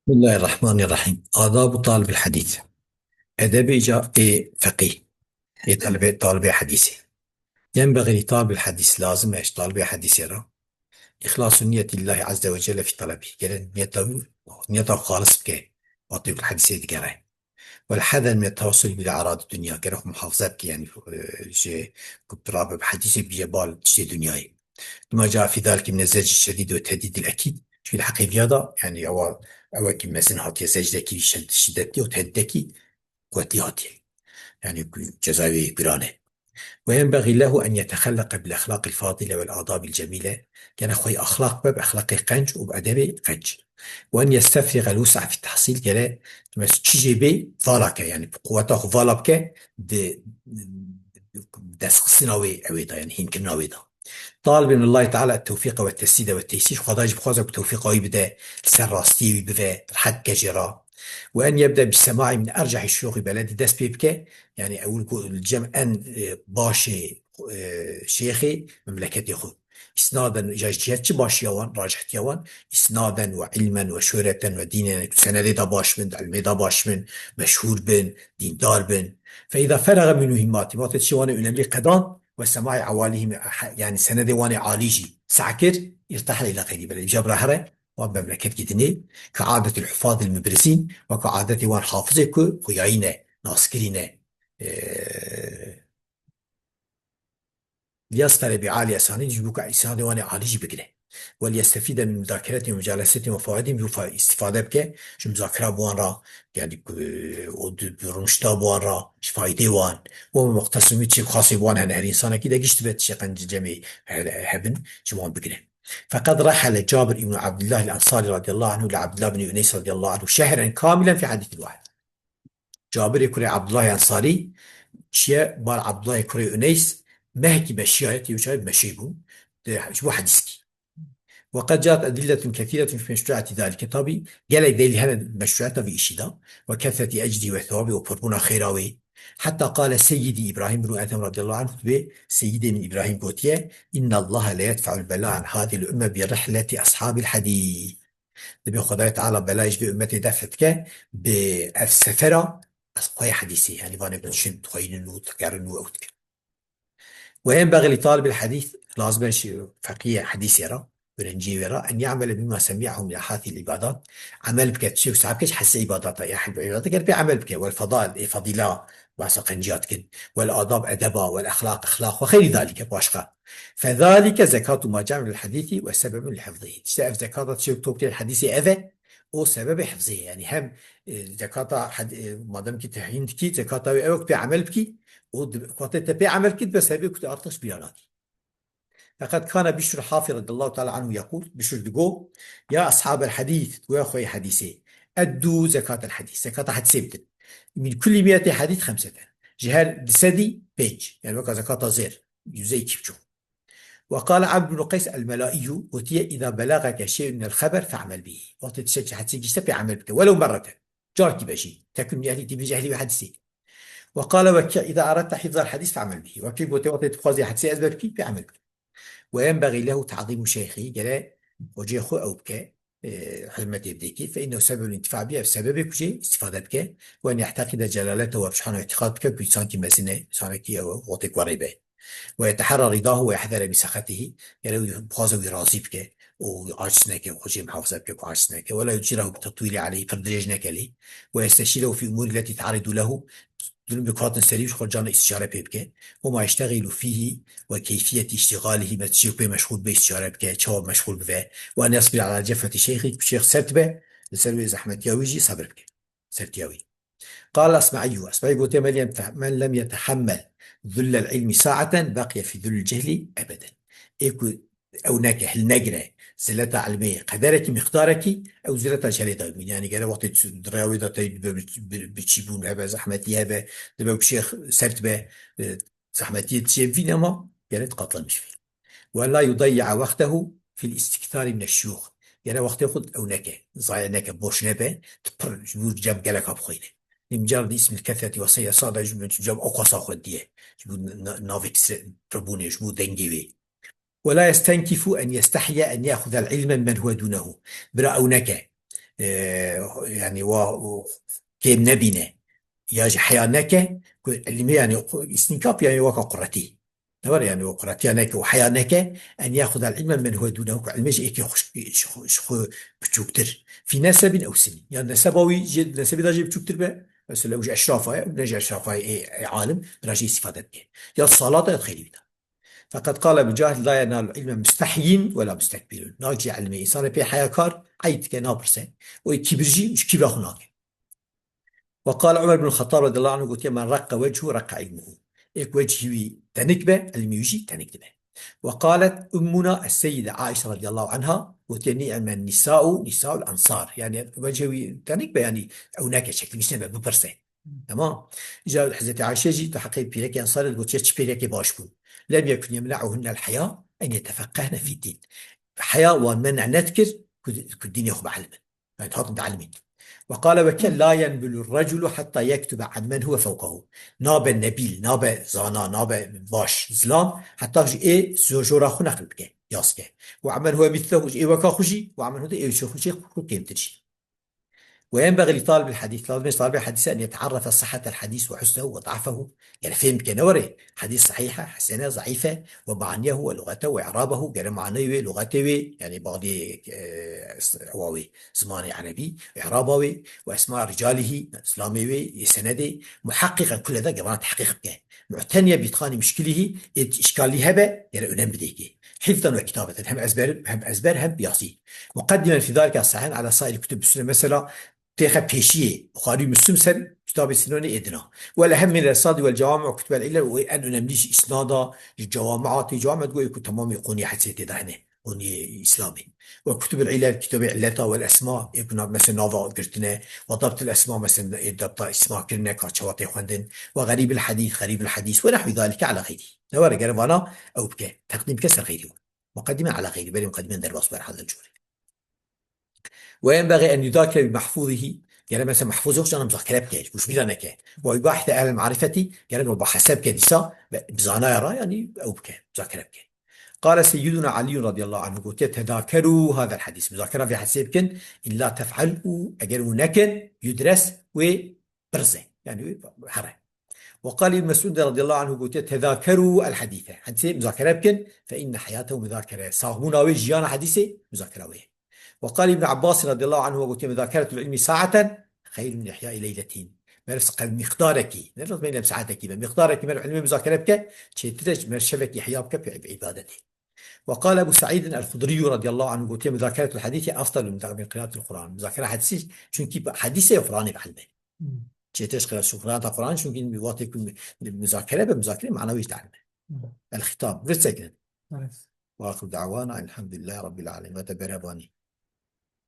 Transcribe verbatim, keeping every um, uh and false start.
Bismillahirrahmanirrahim. Adabu talib el hadîs. Edebê ca ê feqî. Ê talibê, talibê hadîsê. Yenbexî li talib el hadîs, lazim e ji talibê hadîsê re. İhlasu niyeti lillahi azze ve celle fi talebî. Gere niyeta wî, niyeta xwe xalis bike. Wextê ku hadîsê digere. Wel heder min tewassul bil arad dunya. Gere xwe muhafaza bike, yani, e, ji ku rabe bi hadîsê bije bal tiştê dinyayê. Lima ca fi zalike min zecr şedîd ve tehdîd el ekîd. Çünkü li heqê viya da, yani, ewa, ewa ki mezin hatiye, zecrekî şed-, şiddetli û tehdîdekî kuvvetli hatiye. Yani, ku cezayê wî giran e. Ve yenbexî lehu en yetexelleqe bil exlaqil fadile vel adabil cemîle. Gere xwe axlaq be, bi exlaqê qenc û bi edebê qenc. Ve en yestefrîqel wus'a fi tahsil, gere mes çi jê bê vala ke, yani, bi quweta xwe vala bike, di destxistina wê ewê de, yani hînkirina wê de. Talibin Allahi Teala tewfîqe ve tesîde ve teysîr, Xweda jî bixwaze ku tewfîqa wî bide, li ser rastiyê wî bive, rihet bike jê re. Ve en yebde bi sema'î min ercehî şuyuxî beledî, dest pê bike, yani ewil ku li cem en, e, başê, e, şêxê memleketê xwe. Îsnaden, ya ji cihet çi başiya wan, racihtiya wan, îsnaden ve ilmen ve şuhreten ve dînen, senedê de baş bin, di ilmê de baş bin, meşhûr bin, dîndar bin. Fe îza ferage min muhîmmatî, wextê tiştê wan ê önemlî qedan, ve sema'î awalîhîm, he-, yani senedê wan ê alî jî seh kir, îrtehele îla xeyrî beled. Îja bira here, wan memleket gidinê, ke adetil hufazil mubrizîn, weke adetê wan hafizê ku xuyayî ne, naskirî ne. Ee, Liyastare bi alî esanîd, ji bo ku îsnadê wan ê alî jî bigire. Wel yestefîde min muzakeretî, mucalesetî ve fawaidî, ji bo fa-, îstîfade bike, ji muzakera bi wan re, yani, e, û di, di rûnişta bi wan re, ji faydê wan, û muqtesimî çi xasê bi wan hene, her însanekî de giş dibe tişê qencî cemê he-, hebin, ji wan bigire. Feqed rehele Cabir îbn Abdullah el Ensarî radiyallahu anhu li Abdullah bin Uneys radiyallahu anhu şehren kamilen fi hadîsin wahid. Cabirê kurê Abdullah Ensarî çiye bar Abdullah kurê Uneys, mehekî meşiyaye, tê çaye meşî bû, de, ji bo hedîskî. Ve qed caet edilletun kethîretun fi meşru'etî zalike. Tabî, gelek delîl hene meşru'eta vî îşî de. Ve kethreti ecrî ve thewabî û pirbûna xêra wê. Hetta qale Seyyidî Îbrahîm bin Ethem radiyallahu anhu, dibê Seyyidê min Îbrahîm gotiye, "İnnallaha le yedfa'ul bela an hadil ümme bi rihleti ashabil hadîs." Dibê Xwedayê Teala belayê ji vê ummetê def dike bi ev sefera ez xweyê hedîsê, yanî vanê ku diçin, dixweynin û digerin û ew dikin. Ve yenbexî li talibil hedîs, lazim e ji feqiyê hedîsê re, öğrenciyê wê re, en ya'mele bima semi'ahu min ahasil ibadat, emel bike, tiştê ku sahib bike, ji hesê ibadata, ya hesê ibadata, ger pê emel bike, wel fedail, ê fedîla, behsa qenciya dikin, wel adab, edeba, wel exlaq, exlaq, ve xeyrî zalike, başqa. Fezalike zekatu ma ca'mil hedîsî ve sebebun li hifzihi. Tiştê ev zekata tiştê ku topî hedîsê ev e, o sebebê hifzê ye. Yanî hem, e, zekata hed-, e, madem ki tehîn dikî, zekata wê ew ku pê emel bikî, û di, wextê te pê emel kî, dibe sebebê ku te artiş bîra nakî. Feqet kana Bişr Hafî radiyallahu teala anhu yekûl, Bişr digo, "Ya ashabel hedîs, we xweyê hedîsê, eddu zekatel hedîs, zekata hedîsê bidin. Min kulli mi'etê hedîs xemseten." Ji her di sedî pênc, yani weka zekata zêr, yüzde iki buçuk. Ve qale Abd ibn Qays el-Melaiyu, gotiye, "İza belageke şey'un minel haber fe'mel bihi." Wextê tiştekî hedîsê gişte pê emel bike. Welev merreten. Carkî be jî. Tekun mi'etî tî bêje ehlî wê hedîsê. Ve qale Wekî, "İza aradte hifzal hedîs fe'mel bihi." Wekî gotiye, wextê tu dixwazî hedîsê ezber bikî, pê emel bike. Ve yenbexî lehu ta'zîmu şeyxî, gere hocê xwe ew bike, e, hurmetê bidê kê. Fe innehu sebebul intifa bihi, ev sebebê ku jê îstîfade bike. Ve en ye'teqîde celalete, we bi çi hana îtîqad bike ku însankî mezin e, însanekî ew wextê ku rê be. Ve yeteherra rîdahu ve yehzere min sexetihî, gere wî bixwaze wî razî bike û wî aciz neke, xwe jê muhafaza bike ku aciz neke. Ve la yucîrehu bi tetwîlî aleyhî, pir dirêj neke lê. Ve yesteşîrehu fî umûrî letî te'rîdu lehu, durum bi hatin serî ji xwe cana îstişare pê bike. Ve ma yeştegîlu fîhî ve keyfiyetî îştîgalihî, me çi ku pê meşxûl be îstişare bike, çawa meşxûl bibe. Ve en yesbir ala cefetî şeyxî, ku şêx sert be, li ser wê zehmetiya wî jî sebir bike. Sertiya wî. Qal Esmaîyû, Esmaî gotiye, "Men lem te-, men lem yetehemmel zullel ilmi sa'eten beqiye fî zullil cehli ebeden." Ê ku ew neke, hilnegire zileta ilmê qederekî, miqdarekî, ew zileta cehlê de bimîne. Yanî gere wextê tu di rêya wê de tey dibe bi, bi, bi çîbûn hebe, zehmetî hebe, dibe ku şêx sert be, e, zehmetiyê tişê bivîne, ma gere diqatlanmiş bî. Ve la yudayyi'a wextehu fil istiktarî mine şuyûx. Gere wextê xwe ew neke, zaya neke, boş nebe, tu pir ji bo cem geleka bixweyne. Li mucarredî ismil kethreti ve seyre sada ji bo cem ew qasa xwe diye. Ji bo na-, navê kisre pirbûnê, ji bo dengê wê. Ve la yestenkîfu en yestehye en ya'xuzel ilme mimmen huve dûnehu. Bira ew neke. e, yani wa, o, kêm nebîne, ya jî heya neke, ku ilmê yani qu-, îstînkaf yani weka quretî. Ne were yani o quretiya neke û heya neke, en yexuda ilme men huwe dûnehu, ku ilmê ji êkê xwe, ji xwe, ji xwe biçûktir. Fî nesebin ew sinîn. Ya neseba wî jê, nesebê de jê biçûktir be, mesela ew ji eşrafa ye, ew ne ji eşrafa ye, ê, ê alim, bira jê îstîfade dike. Ya salata ya xeyrî wî de. Feqed qala Mujahid, "La yenalu ilme mustehyin ve la mustekbirun." Nagihê ilmê, însanê pê heyakar, ey dike, napirse. Û ê kîbir jî, ji kîbra xwe nake. Ve qala Umar bin Xettab radiyallahu anhu gotiye, "Men reqqa wechu reqqa ilmuhu." Êk wechî wî tenik be, ilmî wî jî tenik dibe. Ve qalet ummuna es-seyyide Aişe radiyallahu anha gotiye, "Ni'men nisa'u nisa'ul ansar." Yani wechê wî tenik be, yani ew neke, çekilmiş nebe, bipirse. Tamam. Îca Hezretî Ayşe jî di heqê pîrekê ensarê digot, "Ya çi pîrekê baş bû." "Lem yekun yemne'uhunnel heya en yetefeqqehne fid din." Heya wan men'a nedikir ku, ku dînê xwe bielimin. Yani hatin dielimin. Ve qale ve ke la yenbulu reculu hatta yektube ammen huve fewqehu. Nabe nebîl, nabe zana, nabe baş, zilam, heta ji ê jo-, jora xwe neqil bike, yaz ke. Ve ammen huve mislehu, ji ê weka xwe jî, ve ammen huve ê ji xwe jî xwe kêmtir jî. وينبغي لطالب الحديث، لازم طالب الحديث أن يتعرف صحة الحديث وحسنه وضعفه. Gere fêm bike, ne were hedîs sehîh e, hesen e, zeîf e, ومعانيه ولغته وإعرابه، gere manayê wê, luxetê wê, yani badî, e, s-, ewa wê, zimanê erebî, îraba wê, وأسماء رجاله، zilamê wê, yê senedê, muheqqiqen kule de gere vana tehqîq bike. معتنيا بإتقان مشكله، ê îşkalî hebe, gere önem bidê kê. حفظا وكتابة، hem ezber, hem ezber, hem yazî. مقدما في ذلك الصحيحين على سائر الكتب السنة. Mesela, têxe pêşiyê Buxarî û Muslim ser kitabê Sinonê ê dina. Ve lehem min el-esnadi vel cewami ve kutubel ilel, û en önemli ji isnada, ji cewamia tê, cewami digo ê ku temamê qoniyê hedisê tê de hene, qoniyê Îslamê. Ve kutubel ilel, kitabê illeta vel esma, ê ku nav, mesela nava girtine, ve dabtil esma, mesela ê dabta isma kirine, ka çawa tê xwendin, ve xerîbil hedîs, xerîbil hedîs, ve nehwî zalike ala xeyrî. Ne were gere vana ew bike, teqdîm bike ser xeyrî. Muqeddimen ala xeyrî, berî muqeddimen derbas wer hadel cûrê. Ve yenbexî en yudakire bi mahfûzihî, gere mesela mahfûz yok, cana muzakere bike, ji bîra neke. Ve yubahite ehlel marifetî, gere mubahese bike dîsa, ve bi zanaya ra, yani ew bike, muzakere bike. Qale Seyyiduna Alî radiyallahu anhu, gotiye, "Tedakerû hadel hadîs." Muzakera vê hedîsê bikin, "Illa tef'alû", eger û nekin, "yudres", wê birze. Yani wê here. Ve qale Îbn Mesûd radiyallahu anhu gotiye, "Tedakerû el hadîse." Hedîsê muzakere bikin, "Fe inne heyatehu muzakere." Saxbûna wê, jiyana hedîsê, muzakera wê. Ve qale Îbn Abbas radiyallahu anhu gotiye, "Muzakeretul ilmi sa'aten xeyrun min ihyai leyletin." Meriv qev miqdarekî, ne lazim lem saetekî be, miqdarekî meriv ilmê muzakere bike, çêtir e ji meriv şevekî ihya bike pê îbadetê. Ve qale Ebu Seîdin el-Xudrî radiyallahu anhu gotiye, "Muzakeretul hadîsi efdalu min, min qiraatil Qur'an." Muzakere hedîsî, çünkü hedîsê Qur'anê bi ilm e. Hmm. Çêtir ji qiraat, ji qiraata Qur'an, çünkü wextê ku muzakere be, muzakere manawî ji de ilm e. Hmm. El-Xîtab, virsek ne. Evet. Ve axiru da'wana elhamdülillahi rabbil alemin. Ve te berevanî.